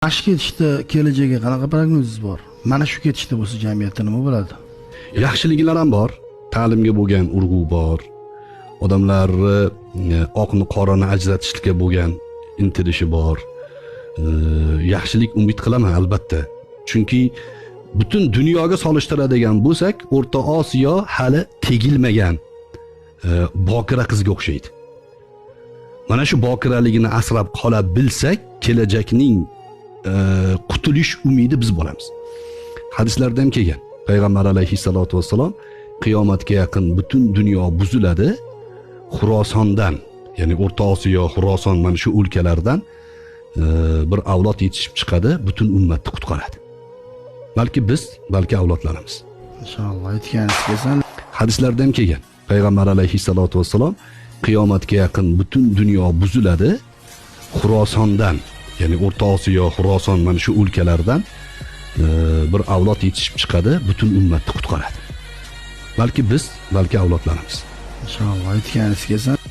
Mana shu ketishda kelajakka qanaqa prognozingiz bor? Mana shu ketishda bo'lsa, jamiyatda nima bo'ladi? Yaxshiliklar ham bor, ta'limga bo'lgan urg'u bor, odamlarni oqni qorani ajratishlikka bo'lgan intilishi bor. Yaxshilik umid qilaman albatta, chunki butun dunyoga solishtiradigan bo'lsak, O'rta Osiyo hali tegilmagan bokira qizga o'xshaydi. Mana shu bokiraligini asrab qola bilsak, kelajakning qutulish umidi biz bo'lamiz. Hadislarda ham kelgan, payg'ambar alayhissalotu vassalom: "Qiyomatga yaqin butun dunyo buziladi, Xurosondan, ya'ni O'rta Osiyo, Xuroson, mana shu o'lkalardan bir avlod yetishib chiqadi, butun ummatni qutqaradi". Balki biz, balki avlodlarimiz. Inshaalloh, aytganingiz kelsin. Hadislarda ham kelgan, payg'ambar alayhissalotu vassalom: "Qiyomatga yaqin butun dunyo buziladi, Xurosondan, ya'ni O'rta Osiyo, Xuroson, mana shu o'lkalardan bir avlod yetishib chiqadi, butun ummatni qutqaradi". Balki biz, balki avlodlarimiz. Inshaalloh, aytganingiz kelsin.